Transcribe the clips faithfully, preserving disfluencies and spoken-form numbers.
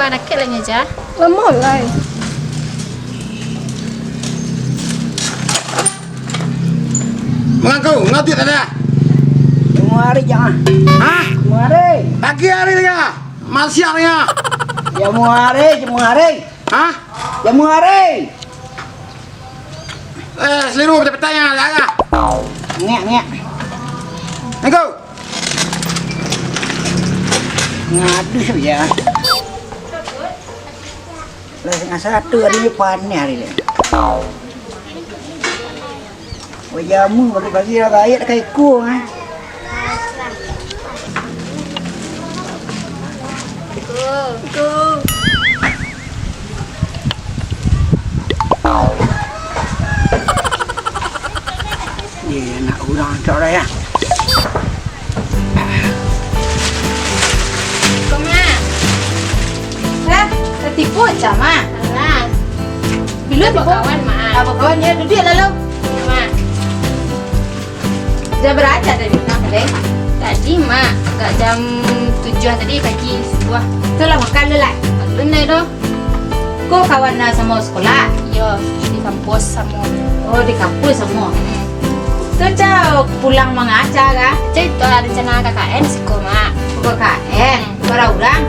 Dakek lai nyo, Ja. Lamo lai. Mangangkau, ngatuik tanah. Jamuari, jangan. Hah? Jamuari. Pagi hari ni, ya? Masiang ni, ya? Jamuari, Jamuari. Hah? Jamuari. Eh, seliru, petang-petang, ya, ya. Ngek, ngek. Mangangkau. Ngaduh, ya. Lah, satu hari ni paneh hari ni. Wajamu pagi-pagi lah gaek ka iko, ah. Ye, nak urang cak urang, ya. Ko, Mak. Hah? Tatibo, Cak, Mak? Alah. Bilo tibo? Kawan, Mak. Apo kawan, ya? Duduak lalu. Iyo, Mak. Jam bara, Cak, dari rumah tadi? Tadi, Mak. Agak jam tujuah tadi pagi, subuah. Tu lah makan lu, lai? Alun lai doh. Ko kawan nan samo sakolah? Iyo, di kampus samo. Oh, di kampus samo. Hmm. Tu Ca pulang manga Ca ka? Ca itu lah rencana K K N siko, Mak. K K N? Hmm. Bara urang?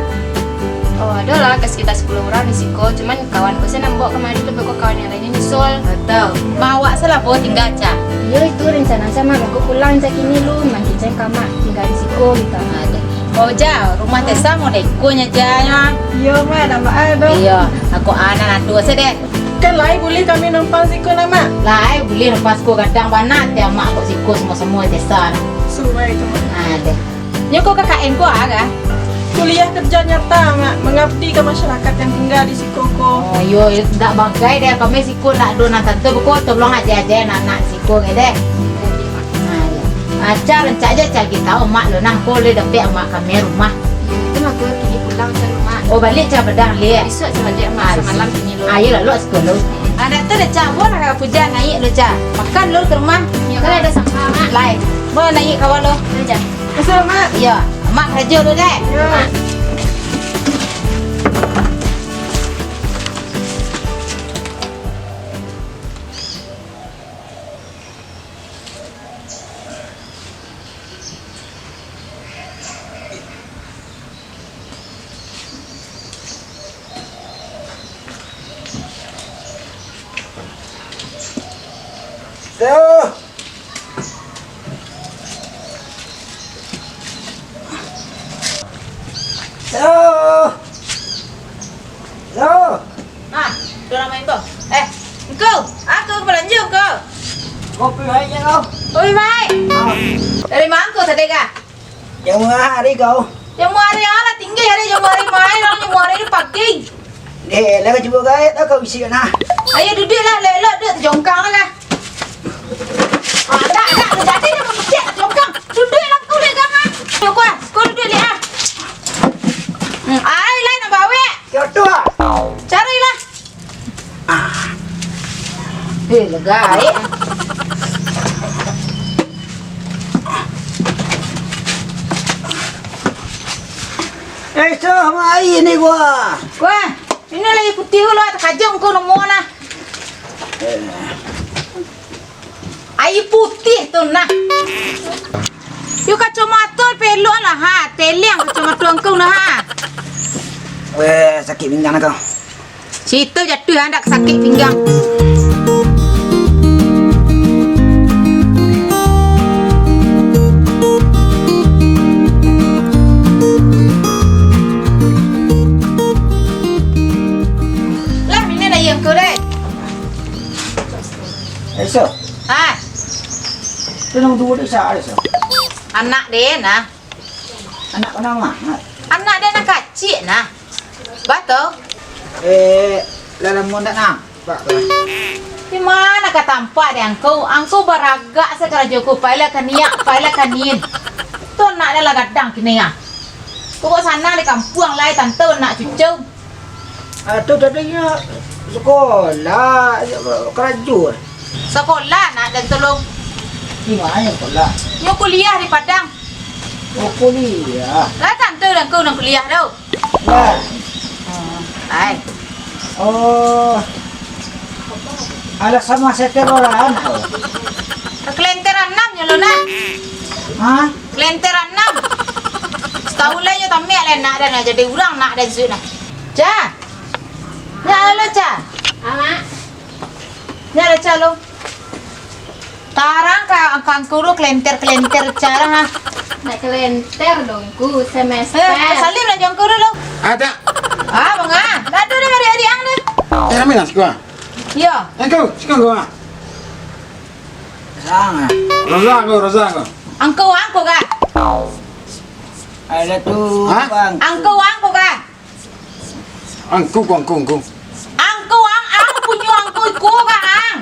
Oh, ado lah, ka sekitar sapuluah urang di siko. Cuman kawan ko se nan baok kamari tu, beko kawan nan lainnyo nyusul. Batua. Ma awak se lah baok tingga, Ca? Iyo, itu rencana Ca, Mak. Beko pulang Ca kini lu, mangecek Ca ka Mak tingga di siko gitu. Aduh. Oh, Ja, rumah Tesa model iko nyo, Ja, nyo. Iyo, Mak, nampak ah tu. Iyo, ako anak ado se deh. Kan lai buliah kami numpang siko nah, Mak? Lai buliah numpang siko, gadang bana ati amak kok siko samo-samo Tesa. Suai tu, Mak. Nah, deh. Nyo ko K K N ko a ka? Kuliah kerja nyata, Mak, mengabdi ka masyarakat yang tingga di siko ko. Oh, iyo, iyo, ndak bagai deh, kami siko ndak ado nan tantu, beko tolong aja-aja anak-anak siko ke deh. Nah, iyo. Aca rancak aja cari tahu mak lo nang ko le dapek mak kami rumah. Itu mah ko kini pulang Ca lo, Mak. Oh, baliak Ca padang le. Bisuak Ca baliak, Mak, samalam kini lo. Ayo lah, lo siko lo. Ah, dak tu dah, Ca, buah lah ka puja, naik lo, Ca. Makan lo ka rumah. Iyo, Mak. Ado sambal, Mak. Lai. Buah naik kawan lo. Iyo, Ca. Masuk, Mak. Iyo, mak karajo lo deh. Iyo. Mak. Yo. Yo. Yo. Nah, tu ramai ko. Eh, engku, aku ka balanjo, engku. Kopi baik je kau. Kopi baik. Ah. Dari ma engku tadi ka? Jamuari kau. Jamuari alah, tinggi hari jamuari, main lah jamuari ni pagi. Deh, lah cubo gaek tau kau bisi nah. Ayo duduak lah, elok-elok duduak, tajongkang lah kah. Ah, dak, dak, dak jadi dah mangecek, tajongkang. Duduak lah kau dek, jangan. Yo, kuah, kau duduak dek, ah. Hmm, ai, lai nak bawek. Yo tu ah. Carilah. Ah. Eh, lega, eh. Eh, so, mai ni gua. Wah, ini lai putiah lo, takajang ko nomo nah. Eh. Aia putiah tu nah. Yo kacamato pelok lah ha, teliang kacamato angkau nah ha. Weh, sakik pinggang aku. Situ jatuah, handak sakik pinggang. Lah, minen ayam kau deh. Esok. Ha. Tenang dulu deh, sa, Esok. Anak deh nah. Anak ko nan ma? Anak dek nan kacik nah. Batua? Eh, lah lamo ndak nampak lah. Di ma ka tampak dek angkau? Angkau baragak sakarajo ko, pailah ka niak, pailah ka nin. Tu anak dek lah gadang kini ah. Pokok sanang di kampuang lai tantu nak cucu. Ah, tu tadinyo sakolah, karajo. Sakolah nak dan tolong. Di ma nyo sakolah? Nyo kuliah di Padang. Oh, kuliah. Lah tantu dah kau nak kuliah tu. Lah. Ah, Ai. Oh. Alah sama sete bolaan. Kalenter anam nyo lo, nak. Hah? Kalenter anam. Satahun lai nyo tamiak lai nak den, jadi urang nak den sudah. Ca. Nyak lo, Ca. Amak. Nyak lo, Ca lo. Tarang ka, ka angku tu kalenter-kalenter carang, ah. Nak kalenter dong, Ngku, semester. Eh, salim lah jo angku tu, lo. Ada. Ah, manga. Dah tu dah mari ari ang dah. Eh, ambil lah siko, ah. Iyo. Angku, siko angku, ah. Rozang, ah. Rozang angku, rozang angku. Angku, angku kah? Ada tu, Hah? Bang. Angku, angku kah? Angku, angku, angku. Angku, ang, ang punyo angku iko kah, ang?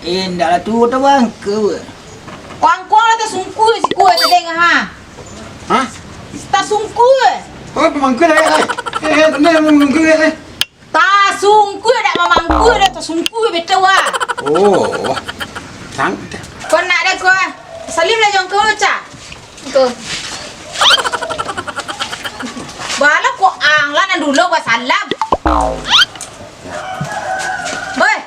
Eh, ndak lah tu, tu angku. Kuangkuang lah tasungkui siko, eh, tadeng, ha? Hah? Tasungkui. Oh, pamangkui lah, eh. Eh, eh, tadeng pamangkui, eh. Tasungkui, dak mamangkui, dak tasungkui, betul, ah. Oh. Sang. Kau nak dah kau, ah. Salim lah jo angku, Ca. Ko. Bala ko ang lah nan dulu basalam. Beh,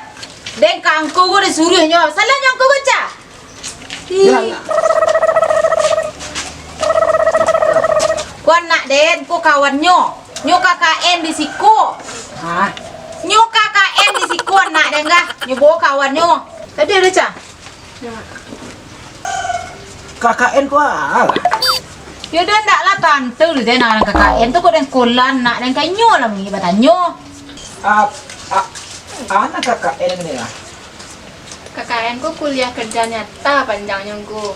den ka angku ko disuruahnyo. Salam jo angku ko, Ca. Ih. Ko anak den, ko kawannyo. Nyo K K N di siko. Hah? Nyo K K N di siko anak den kah. Nyo bao kawannyo. Tadi ado, Ca? K K N ko alah. Yo, den ndak lah tantu tu, den, nan K K N tu kok den sekolah, nak den ka inyo lah mangik batanyo. Ah, ah, anak K K N ni lah. K K N ko kuliah kerja nyata panjangnyo, Ngku.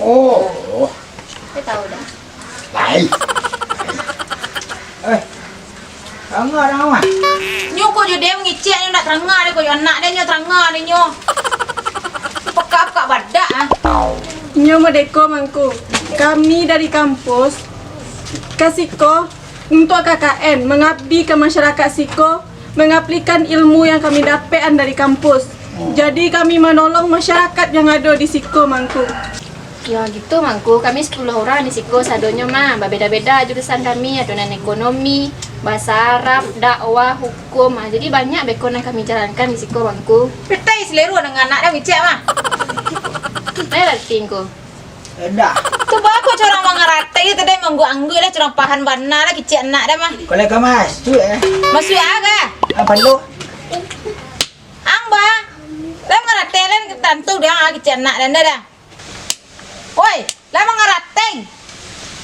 Oh. Saya tahu dah. Lai. Eh, taranga dah, Mak. Nyo ko jo den mangicek, nyo ndak taranga deh, ko jo anak den nyo taranga deh nyo. Pekak-pekak badak, ah. Inyo modeko mangko. Kami dari kampus ka siko untuak K K N, mangabdi ka masyarakat siko, mangaplikan ilmu yang kami dapekan dari kampus. Jadi, kami manolong masyarakat yang ado di siko mangko. Yo, gitu mangko. Kami sapuluah urang di siko sadonyo mah. Babeda-beda jurusan kami, ado nan ekonomi, bahasa Arab, dakwah, hukum. Ah, jadi banyak beko nan kami jalankan di siko mangko. Petai selero dengan anak dah micek mah. Lai rati ngko. Dah. Tu bako curang mangarati tu deh, mangguak-angguak lah, curang paham bana lah kicik anak dah mah. Kalau kau masuk, eh. Masuk aga? Apa lu? Ang ba. Lah mangarati lah, tantu dah kicik anak dah, dah. Oi, lah mangarati.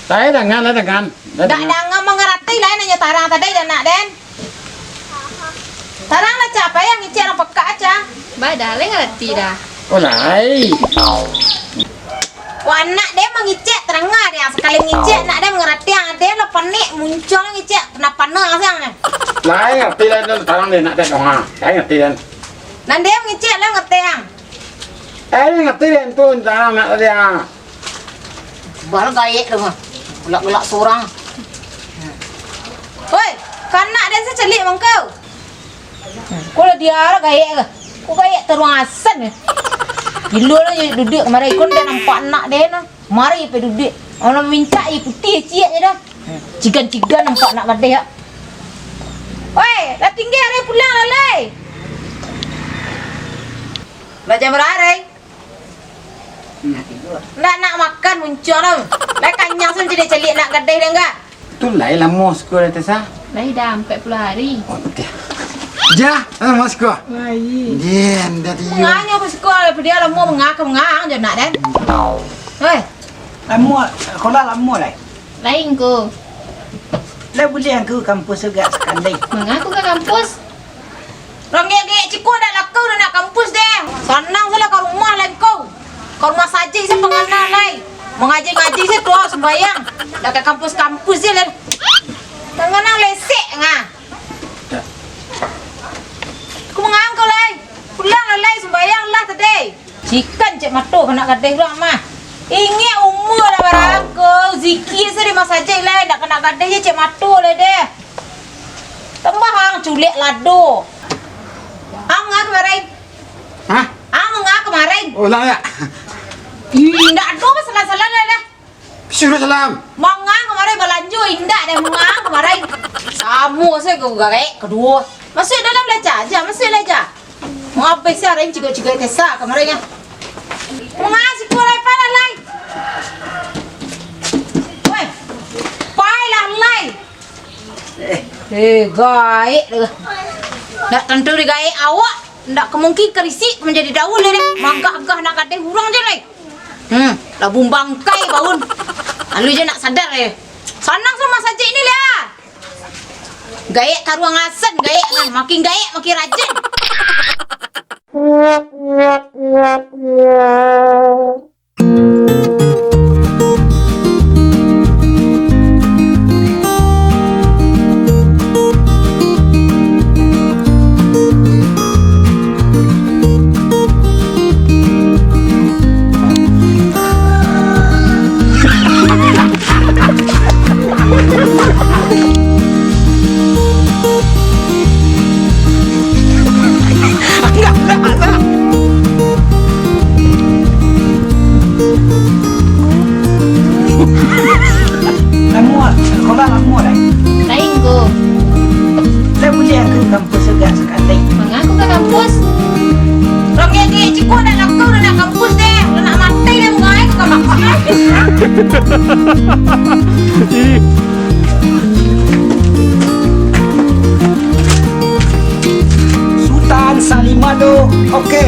Lai dangan, lai dangan. Lai Dak dangan. Dangan mangarati lah, nanyo tarang tadi dah nak den. Tarang lah, Ca, pai ang ngicek urang pekak, Ca. Ba dah, lai ngarati dah. Oh, lai. Wah, anak den mangicek tarang ah, den. Sakali ngicek, anak den mangarati, ang den lah panik, muncul ngicek, kena panah siang. Lai ngarati lah, den tarang den, anak den, ha. Lai ngarati den. Nan den mangicek, lai ngarati ang. Eh, ngarati den tu, tarang anak den, ha. Bal gaek tu mah. Gelak-gelak surang. Oi, kanak den sacaliak mangko. Ko lah dia lah gaek ka. Ko gaek taruang asan ka. Gilo lah je duduak kamari, ko ndak nampak anak den nah. Mari pe duduak. Alah mincak je putiah ciek je dah. Cigan-cigan nampak anak gadih ka. Oi, lah tingga den pulang lah lai. Lah jam bara lai? Ndak nak makan muncuang tu. Lai kanyang sen caliak-caliak anak gadih den ka. Tu lai lamo siko lai, Tesa? Lai dah ampek puluah hari. Oh, tiah. Jah, lamo siko. Lai. Dian, dah tiyo. Manganyo ka siko, padiah lamo manga ka manga ang jo anak den. Hei. Lamo, sekolah lamo lai. Lai ngko. Lai buliah ngko ka kampus juga sakali. Manga ka kampus? Rang gaek-gaek ciko dak laku dah nak kampus deh. Sanang salah ka rumah lai ngko. Ka rumah sajik se pangana lai. Mangaji-ngaji se tuo sumbayang. Dak ka kampus-kampus se lai. Pangana lesek nga. Ku manga ngko lai. Pulang lah lai, sumbayang lah tadi. Cikan cek mato kanak gadih urang mah. Ingek umua lah barangko, zikir se di masajik lai, dak kanak gadih je cek mato lai deh. Tambah ang culek lado. Ang manga kamari? Hah? Ang manga kamari? Oh, lah, ya. Ih, ndak ado masalah-salah lai lah. Suruh salam. Manga kamari Balanjo indak deh manga kamarin. Samo sajo gaek kaduo. Masuak dalam lah, Cak. Cak, masuaklah, Cak. Manga apo se arai cigok-cigok tesa kamarin ah. Manga siko lai, pai lah lai. Weh. Pai lah lai. Eh, gaek deh. Ndak tantu digaek awak, ndak ka mungkin karisik manjadi daun lai deh. Magah-gah nak gadeh urang se lai. Hmm, labuah bangkai baun. Alun se nak sadar eh. Sanang samo sajik ni lah. Gaek taruang asan, gaek nah. Makin gaek, makin rajin. Lamo, sekolah lamo lai? Lain ko. Lah buliah ka kampus agak sakali. Manga ka kampus? Rang gek-gek ciko nak lakau dah nak kampus deh. Dah nak matai dah bungai ka kampus. Ih. Sutan Salimado, oke.